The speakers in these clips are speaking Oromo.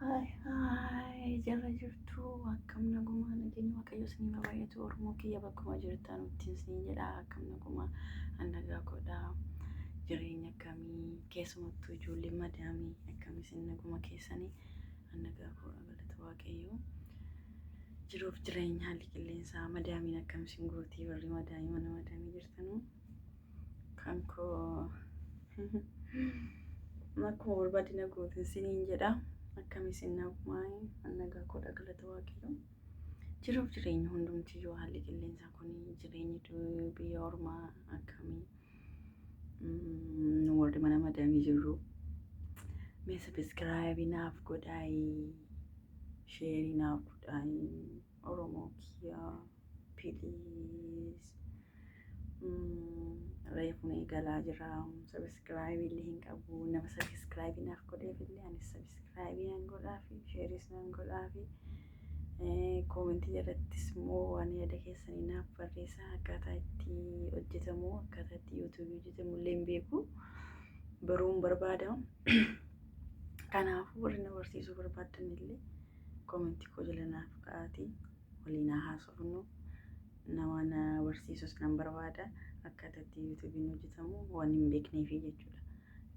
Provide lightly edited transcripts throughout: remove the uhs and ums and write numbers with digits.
Hi hi, jala jirtu, akkam nagumaa? Nageenya Waaqayyo isinii haa baay'atu. Oromoo kiyya, bakkuma jirtan ittiin isinii jedha. Akkam nagumaa? An nagaa godha. Jireenya akkamii? Keessumattuu ijoollee madaamii, akkam isin? Naguma keessanii? An nagaa godha, galata Waaqayyo. Jiruuf jireenya, haalli qilleensaa, madaamiin akkam isin gootii? Warri madaamii, mana madaamii jirtanuu, kan koo akkuma barbaadina gootin isiniin jedha. Akkam isin? Nagumaa? An nagaa godha, galata Waaqayyo. Jiruuf jireenya hundumtiyyuu, haalli qilleensaa kun, jireenyi biyya ormaa akkamii? Nu warri mana madaamii jirru, mee subscribe naaf godhaayi, share naaf godhaayi, Oromoo kiyyaa, please. Reefuun eegalaa jira, subscribe illee hin qabu. Nama subscribe naaf godheef illee anis subscribe nan godhaafi, shareis nan godhaafi. Comment jalattis immoo waan yaada keessanii naaf barreessaa. Akkaataa itti hojjetamu, akkaataa itti YouTube hojjetamu illee hin beeku, baruun barbaada. Kanaafuu warri na barsiisuu barbaadan illee comment koo jala naaf ka'aatii waliin haa haasofnu. Nama na barsiisus nan barbaada, akkaataa itti YouTubeiin hojjetamu waan hin beekneefi jechuudha.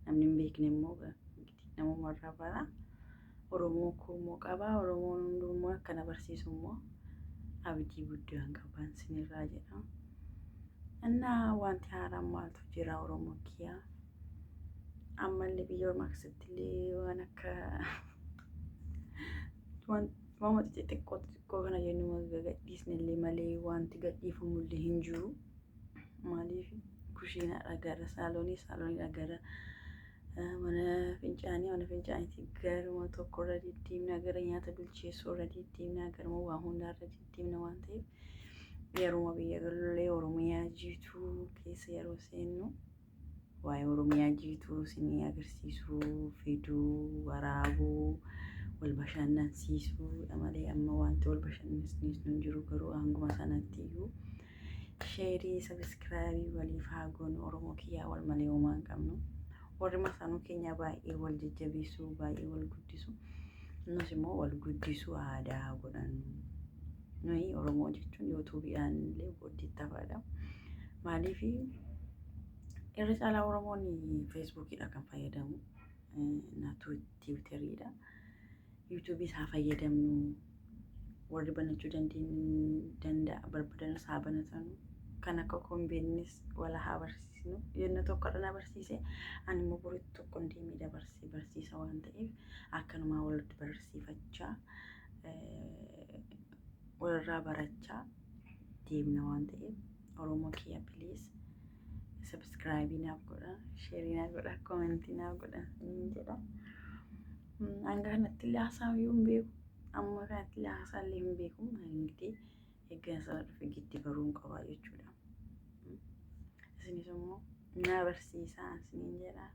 Namni hin beekne immoo namuma irraa bara. Oromoo koo immoo qaba. Oromoon hundummoo akka na barsiisu immoo abdii guddaan qaban sinirraa jedha. Innaa wanti haaraan maaltu jira, Oromoo kiyyaa? Ammallee biyya ormaa keessatti illee waan akka waan xixiqqoo xixiqqoo kana jennu gadhiisne illee malee wanti gadhiifamu illee hin jiru. Maaliif kushiinaadha gara saaloonii, saalooniidha gara mana fincaanii, mana fincaaniitti garuma tokkorra deddeemna, gara nyaata bilcheessuu irra deddeemna, garuma waa hundaarra deddeemna waan ta'eef, yeruma biyya galullee Oromiyaa jiituu keessa yeroo seennu waa'ee Oromiyaa jiituu isinii agarsiisuu, fiduu, waraabuu, wal bashannansiisuu malee amma wanti wal bashannansiisnu hin jiru. Garuu hanguma sanatti iyyuu share, subscribe waliif haa goonu. Oromoo kiyyaa, wal malee homaa hin qabnu. Warri masaanuu keenya baay'ee wal jajjabeessuu, baay'ee wal guddisu. Nus immoo wal guddisuu aadaa godhannu. Nuyi Oromoo jechuun YouTubeiidhaan illee booddeetti hafaadha. Maaliif irra caalaa Oromoon Facebookiidha kan fayyadamu, na Twitteriidha. YouTube isaa fayyadamnu, warri banachuu danda'a barbaadan isaa banatanu. Kan akka kombeennis wala haa barsiisnu. Yenna tokko na barsiise, ani immoo boritti tokko deemee dabarsee barsiisa waan ta'eef, akkanumaa walitti barsiifachaa, walirraa barachaa deemna waan ta'eef, Oromoo kiyya, please subscribe naaf godha, share naaf godha, comment naaf godha jedha. Hanga kanatti illee haasa'uu hin beeku. Amma kanatti illee haasaa illee hin beeku. Ingitii eeggan sana dhufe gitti baruun qaba jechuudha. Isinis immoo na barsiisaa isiniin jedha.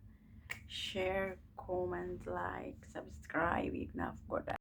Share, comment, like, subscribe naaf godha.